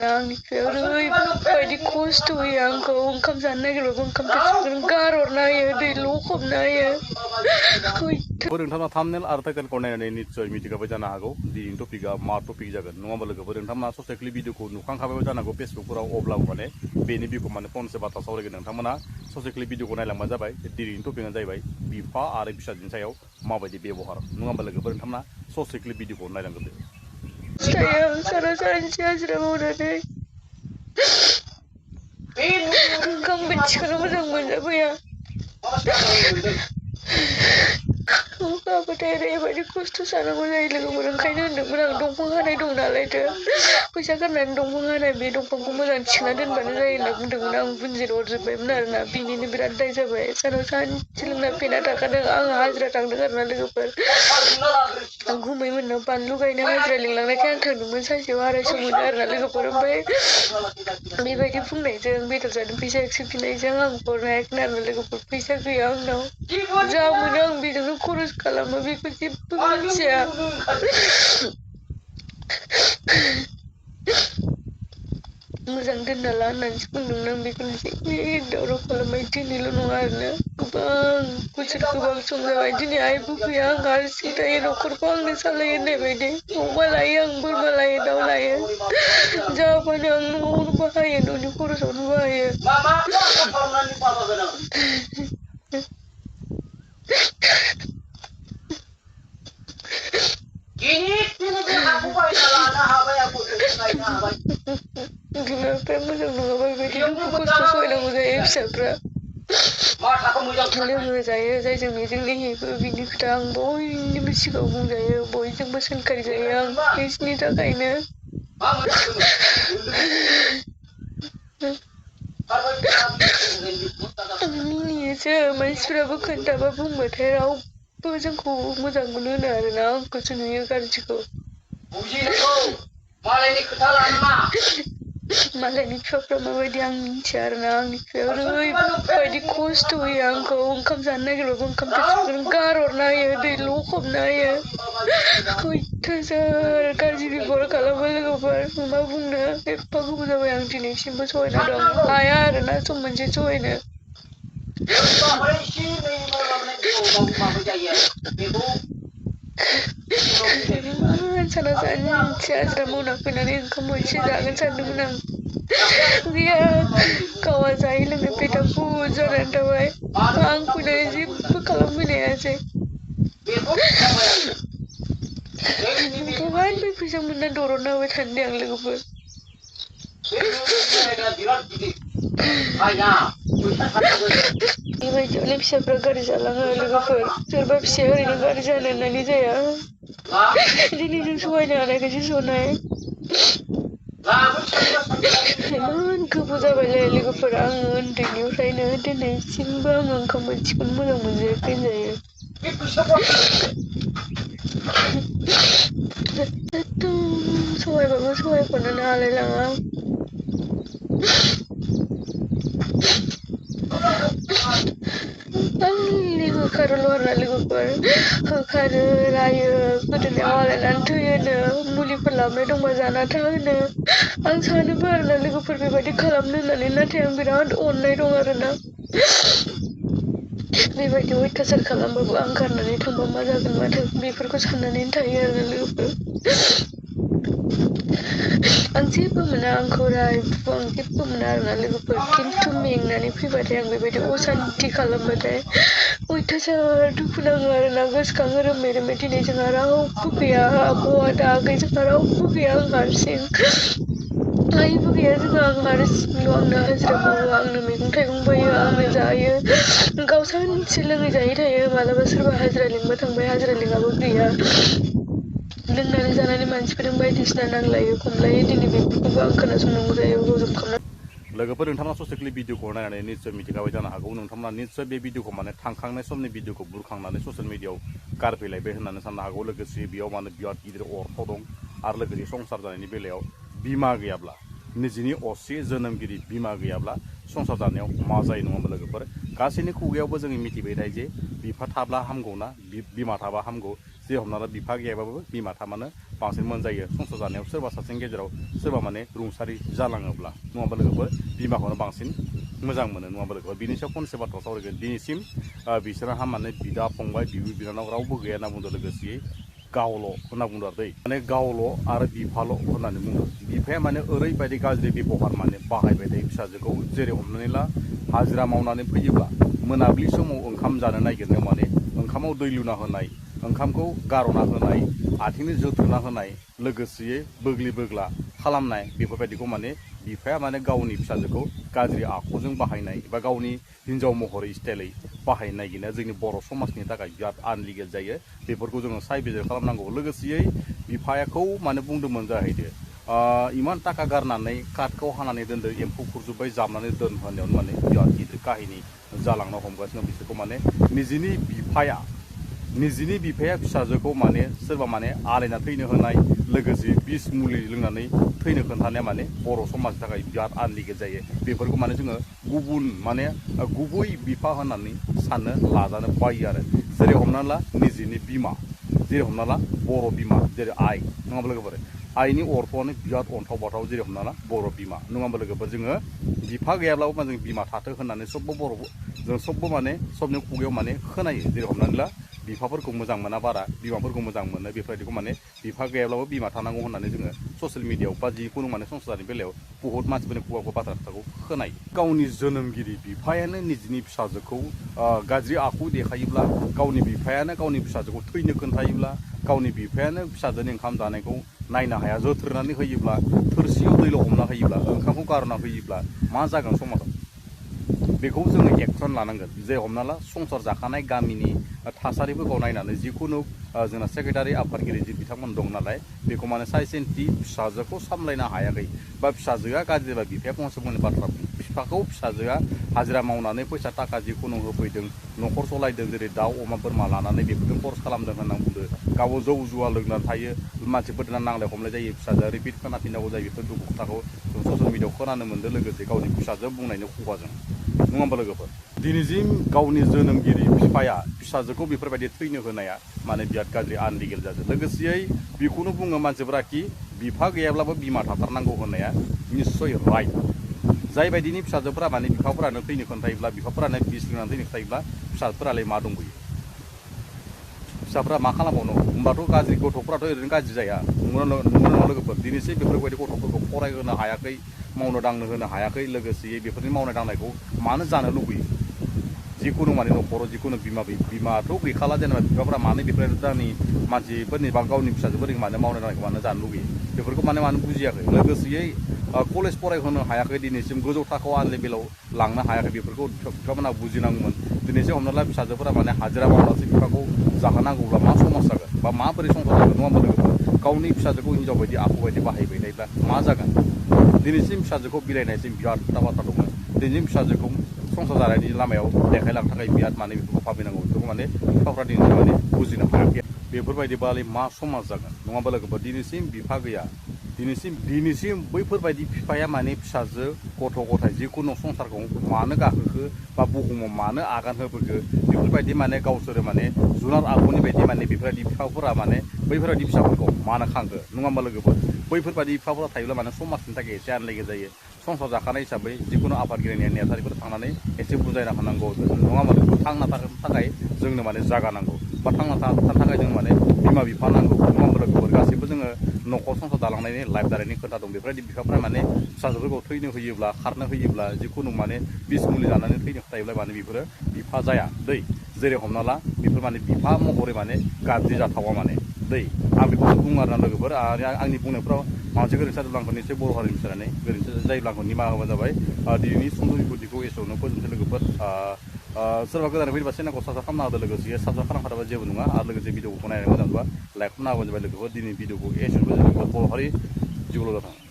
Ang oरैबायदि खस्थ' होयो आंखौ ओंखाम जानो नागिरबाबो ओंखाम थोरसिखौनो गारहरना होयो दै लखबना होयो। नोंथांमोना थाम्बनेल आरो टाइटेलखौ नायनानै निस्सय मिथिखाबाय जानो हागौ दिनैनि टपिकआ मा टपिक जागोन नङा होमबा लोगोफोर नोंथांमोना ससे क्लिप भिडिअखौ नुखांखाबाय जानांगौ फेसबुकफोराव अब्लाबो माने बेनि बिखौ माने फंसे बाथ्रा सावरायगोन नोंथांमोना ससे क्लिप भिडिअखौ नायलांबानो जाबाय दिनैनि टपिकआनो जाहैबाय बिफा आरो फिसाजोनि सायाव माबायदि बेबहार नङा होमबा लोगोफोर नोंथांमोना ससे क्लिप भिडिअखौ नायलांग्रोदो। सारा सानसे हाजिरा मावनानै ओंखाम बोथिसेखौनो मोजां मोनजाफैया। अखाबाथाय ओरैबायदि खस्थ' जानांगौ जायो लोगोफोर ओंखायनो होनदोंमोन आं दंफां हानाय दं नालायथो फैसा गारनानै दंफां हानाय बे दंफांखौ मोजां थिखोना दोनबानो जायो होनना बुंदोंमोन आं बुंजिर हरजोब्बायमोन आरोना बिनिनो बिराद दाय जाबाय सानाव सानसे लोंना फेना थाखादों आं हाजिरा थांदों आरोना लोगोफोर आं गुमै मोननाव बानलु गायनो हाजिरा लिंलांनायखाय आं थांदोंमोन सानसेयाव 250 मोनो आरोना लोगोफोर ओमफ्राय बेबायदि बुंनायजों बेदर जानो फैसा एक्स' बिनायजों आं हरनो हायाखै आरोना लोगोफोर फैसा गैया आंनाव जा मोनो आं बेजोंनो खरस खालामो बेखौ जेबो मिथिया। मोजां दोनना ला होननानैसो बुंदोंमोन आं बेखौनो जेबो दावराव खालामबाय दिनैल' नङा आरोना गोबां सम जाबाय दिनै आइबो गैया आं हारसिं थायो न'खरखौ आंनो सालायो होननाय बायदि अमा लायो आं बोरमा लायो दाउ लायो जाबानो आं न'आवनो बाहायो न'नि खरसावनो बाहायो। बिमा बिफाया मोजां नङाबा बेबायदि दुखु खस्थ' सहायनांगौ जायो फिसाफ्रा लोङो जायो जायजों बेजों हेबो बिनि खोथा आं बयनिबो सिगाङाव बुंजायो बयजोंबो सोंखारि जायो आं बिसोरनि थाखायनो मिनियोसो मानसिफ्राबो खोन्थाबा बुंबाथाय रावबो जोंखौ मोजां मोनो होनो आरोना आंखौसो नुयो गाज्रिखौ मालायनि बिफाफ्रा माबायदि आं मिथिया आरोना आंनि बिफाया ओरैबायदि खस्थ' होयो आंखौ ओंखाम जानो नागिरबाबो ओंखाम थोरसिखौनो गारहरना होयो दै लखबना होयो खयथासार गाज्रि बेबहार खालामो लोगोफोर मा बुंनो एफा गोबाव जाबाय आं दिनैसिमबो सहायना दं हाया आरोना सम मोनसे सहायनो साना सानसे हाजिरा मावना फैनानै ओंखाम मोनसे जागोन सानदोंमोन आं गैया गावहा जायै लोङै पेटआ फुल जानानै थाबाय आं फैनानै जेबो खालामफैनो हायासै बहानिफ्राय फैसा मोनना दरनना होबाय थानो दे आं लोगोफोर बेबायदियावनो फिसाफ्रा गाज्रि जालाङो लोगोफोर सोरबा फिसाया ओरैनो गाज्रि जानो होननानै जाया दिनै जों सहायनो हानायखायसो सनाय इमान गोबाव जाबायलै लोगोफोर आङो उन्दैनिफ्रायनो दिनैसिमबो आङो ओंखाम बोथिसेखौनो मोजां मोनजायाखै होनजायो एकदम सहायबाबो सहायख'नोनो हालायलाङा आंनि होखारोल' आरोना लोगोफोर होखारो रायो गोदोनायाव आलायनानै थैयोनो मुलिफोर लाबोनाय दंबा जाना था होनो आं सानोबो आरोना लोगोफोर बेबायदि खालामनो होननानै नाथाय आं बिराद अननाय दं आरोना बेबायदि अयथासार खालामबाबो आं गारनानै थांबा मा जागोन माथो बेफोरखौ साननानैनो थायो आरोना लोगोफोर आं जेबो मोना आंखौ रायबो आं जेबो मोना आरोना लोगोफोर खिन्थु मेंनानै फैबाथाय आं बेबायदि असान्थि खालामबाथाय अयथासार दुखु नाङो आरोना गोसोखाङो रोमै रोमै दिनै जोंहा रावबो गैया आबौ आदा आगै जोंहा रावबो गैया आं हारसिं आइबो गैया जोंहा आं हारसिंल' आंनो हाजिरा मावो आंनो मैगं थाइगं बायो आंनो जायो गाव सानसे लोङै जायै थायो मालाबा सोरबा हाजिरा लिंबा थांबाय हाजिरा लिङाबो गैया लोंनानै जानानै मानसिफोरजों बायदिसिना नांलायो खमलायो दिनै बेफोरखौबो आं खोनासंनांगौ जायो हजम खालामना लोगोफोर नोंथांमोना ससे क्लिप भिडिअखौ नायनानै निस्सय मिथिखाबाय जानो हागौ नोंथांमोना निस्सय बे भिडिअखौ माने थांखांनाय समनि भिडिअखौ बुरखांनानै ससियेल मिडियाआव गारफैलायबाय होननानै साननो हागौ लोगोसे बेयाव माने बिराद गिदिर अर्थ दं आरो लोगोसे संसार जानायनि बेलायाव बिमा गैयाब्ला निजिनि असे जोनोमगिरि बिमा गैयाब्ला संसार जानायाव मा जायो नङा होमबा लोगोफोर गासैनि खुगायावबो जों मिथिबाय थायो जे बिफा थाब्ला हामगौ ना बिमा थाबा हामगौ जे हमना ला बिफा गैयाबाबो बिमा थामानो बांसिन मोनजायो संसार जानायाव सोरबा सासेनि गेजेराव सोरबा माने रुंसारि जालाङोब्ला नङाबा लोगोफोर बिमाखौनो बांसिन मोजां मोनो नङाबा लोगोफोर बिनि सायाव फंसे बाथ्रा सावरायगोन दिनैसिम बिसोरहा माने बिदा फंबाय बिबि बिनानाव रावबो गैया होनना बुंदों लोगोसेयै गावल' होनना बुंदों आरो दै माने गावल' आरो बिफाल' होननानै बुंदों बिफाया माने ओरैबायदि गाज्रि बेबहार माने बाहायबाय थायो फिसाजोखौ जेरै हमनानै ला हाजिरा मावनानै फैयोब्ला मोनाबिलि समाव ओंखाम जानो नागिरनायाव माने ओंखामाव दै लुना होनाय ओंखामखौ गार'ना होनाय आथिंनि जोथ्रोना होनाय लोगोसेयै बोग्लि बोग्ला खालामनाय बेफोरबायदिखौ माने बिफाया माने गावनि फिसाजोखौ गाज्रि आखुजों बाहायनाय एबा गावनि हिन्जाव महरै स्टाइलै बाहायनो नागिरनाया जोंनि बर' समाजनि थाखाय बिराद आनलिगेल जायो बेफोरखौ जोङो सायबिजिर खालामनांगौ लोगोसेयै बिफायाखौ माने बुंदोंमोन जाहैदो इमान थाखा गारनानै काटखौ हानानै दोनदो एम्फौ खुरजोब्बाय जामनानै दोन होननायावनो माने बिराद गिदिर काहिनि जालांनो हमगासिनो बिसोरखौ माने निजिनि बिफाया फिसाजोखौ माने सोरबा माने आलायना थैनो होनाय लोगोसे बिस मुलि लोंनानै थैनो खोन्थानाया माने बर' समाजनि थाखाय बिराद आनलिगेल जायो बेफोरखौ माने जोङो गुबुन माने गुबै बिफा होननानै साननो लाजानो बायो आरो जेरै हमना ला निजिनि बिमा जेरै हमना ला बर' बिमा जेरै आइ नङाबा लोगोफोर आइनि अर्थ'आनो बिराद अन्थाव बाथाव जेरै हमना ला बर' बिमा नङाबा लोगोफोर जोङो बिफा गैयाब्लाबो जों बिमा थाथों होननानै सबबो बर' जों सबबो माने सबनि खुगायाव माने खोनायो जेरै हमनानै ला बिफाफोरखौ मोजां मोना बारा बिमाफोरखौ मोजां मोनो बेफोरबायदिखौ माने बिफा गैयाब्लाबो बिमा थानांगौ होननानै जोङो ससियेल मिडियायाव बा जिखुनु माने संसार जानायनि बेलायाव बहुत मानसिफोरनि खुगाखौ बाथ्रा खोथाखौ खोनायो गावनि जोनोमगिरि बिफायानो निजिनि फिसाजोखौ गाज्रि आखु देखायोब्ला गावनि बिफायानो गावनि फिसाजोखौ थैनो खोन्थायोब्ला गावनि बिफायानो फिसाजोनि ओंखाम जानायखौ नायनो हाया जोथ्रोनानै होयोब्ला थोरसियाव दैल' हमना होयोब्ला ओंखामखौ गारना होयोब्ला मा जागोन समाजाव बेखौ जोङो एक्सन लानांगोन जे हमना ला संसार जाखानाय गामिनि थासारिफोरखौ नायनानै जिखुनु जोंना सेक्रेटारि आफादगिरि जि बिथांमोन दं नालाय बेखौ माने साइसेन्टि फिसाजोखौ सामलायनो हायाखै बा फिसाजोआ गाज्रिबा बिफाया फंसे फंनै बाथ्रा बिफाखौ फिसाजोआ हाजिरा मावनानै फैसा थाखा जिखुनु होफैदों न'खर सलायदों जेरै दाउ अमा बोरमा लानानै बेफोरजों खरस खालामदों होननानै बुंदों गाव जौ जुवा लोंनानै थायो मानसिफोरजों नांलाय खमलाय जायो फिसाजोआ रिपिट खोनाफिननांगौ जायो बेफोर दुखु खोथाखौ जों ससियेल मिडियायाव खोनानो मोन्दों लोगोसे गावनि फिसाजो बुंनायनि खुगाजों नङा होमबा लोगोफोर दिनैसिम गावनि जोनोमगिरि बिफाया फिसाजोखौ बेफोरबायदि थैनो होनाया माने बिराद गाज्रि आनलिगेल जादों लोगोसेयै बेखौनो बुङो मानसिफोरा कि बिफा गैयाब्लाबो बिमा थाथारनांगौ होननाया निस्सय राइट जाय बायदिनि फिसाजोफोरा माने बिफाफोरानो थैनो खोन्थायोब्ला बिफाफोरानो बिस लोंनानै थैनो खोन्थायोब्ला फिसाफोरालाय मा दंबोयो फिसाफ्रा मा खालामबावनो होमबाथ' गाज्रि गथ'फोराथ' ओरैनो गाज्रि जाया नंगौना लोगोफोर दिनैसिम बेफोरबायदि गथ'फोरखौ फरायहोनो हायाखै मावनो दांनो होनो हायाखै लोगोसेयै बेफोरनि मावनाय दांनायखौ मानो जानो लुबैयो जिखुनु माने न'खराव जिखुनु बिमाथ' गैखाला जेनेबा बिफाफोरा मानो बेफोरनि मानसिफोरनि बा गावनि फिसाजोफोरनि मानो मावनाय दांनायखौ मानो जानो लुबैयो बेफोरखौ माने मानो बुजियाखै लोगोसेयै कलेज फरायहोनो हायाखै दिनैसिम गोजौ थाखोआव आन लेभेलाव लांनो हायाखै बेफोरखौ बिफामोनहा बुजिनांगौमोन दिनैसिम हमना ला फिसाजोफोरा माने हाजिरा मावनासो बिफाखौ जाहोनांगौब्ला मा समाज जागोन बा माबोरै संसार जागोन नङा होमबा लोगोफोर गावनि फिसाजोखौ हिनजाव बायदि आखु बायदि बाहायबाय थायोब्ला मा जागोन दिनैसिम फिसाजोखौ बिलाइनायसिम बिराद खोथा बाथ्रा दंमोन दिनैसिम फिसाजोखौ संसार जानायनि लामायाव देखायलांनो थाखाय बिराद माने बेफोरखौ भाबिनांगौ बेफोरखौ माने बिफाफ्रा दिनैसिम माने बुजिनो हायाखै बेफोरबायदिबालाय मा समाज जागोन नङा होमबा लोगोफोर दिनैसिम बिफा गैया दिनैसिम बैफोरबायदि बिफाया माने फिसाजो गथ' गथाय जिखुनु संसारखौ मानो गाखोखो बा बुहुमाव मानो आगान होबोखो बेफोरबायदि माने गावसोरो माने जुनार आखुनि बायदि माने बेफोरबायदि बिफाफोरा माने बैफोरबायदि फिसाफोरखौ मानो खांखो नङा होमबा लोगोफोर बैफोरबायदि बिफाफोरा थायोब्ला माने समाजनि थाखाय एसे आनलायगे जायो संसार जाखानाय हिसाबै जिखुनु आफादगिरिनि नेहाथारिफोर थांनानै एसे बुजायना होनांगौ नङा होमबा थांना थानो थाखाय जोंनो माने जागा नांगौ बा थांना थानो थाखाय जों माने बिमा बिफा नांगौ नङा होमबा लोगोफोर गासैबो जोङो न'खर संसार दालांनायनि लाइफ दानायनि खोथा दं बेफोरबायदि बिफाफोरा माने फिसाजोफोरखौ थैनो होयोब्ला खारनो होयोब्ला जिखुनु माने बिस मुलि जानानै थैनो थायोब्ला माने बेफोरो बिफा जाया दै जेरै हमना ला बेफोर माने बिफा महरै माने गाज्रि जाथावा माने दै आं बेखौसो बुङो आरोना लोगोफोर आंनि बुंनायफ्राव मानसि गोरोन्थि जादोंब्ला आंखौ निसय बर' हारिनि फिसानानै गोरोन्थि जायोब्ला आंखौ निमाहा होबानो जाबाय दिनैनि सुंद' बिबुंथिखौ एसेयावनो फोजोबनोसै लोगोफोर सोरबा गोदानै फैयोबा चेनेलखौ साबस्क्राइब खालामना होदो लोगोसे साबस्क्राइब खालामखादाबा जेबो नङा आरो लोगोसे भिडिअखौ नायनो मोजां मोनबा लाइक खालामना होबानो जाबाय लोगोफोर दिनै भिडिअखौ एसेयावनो बर' हारि जिउल' जाथों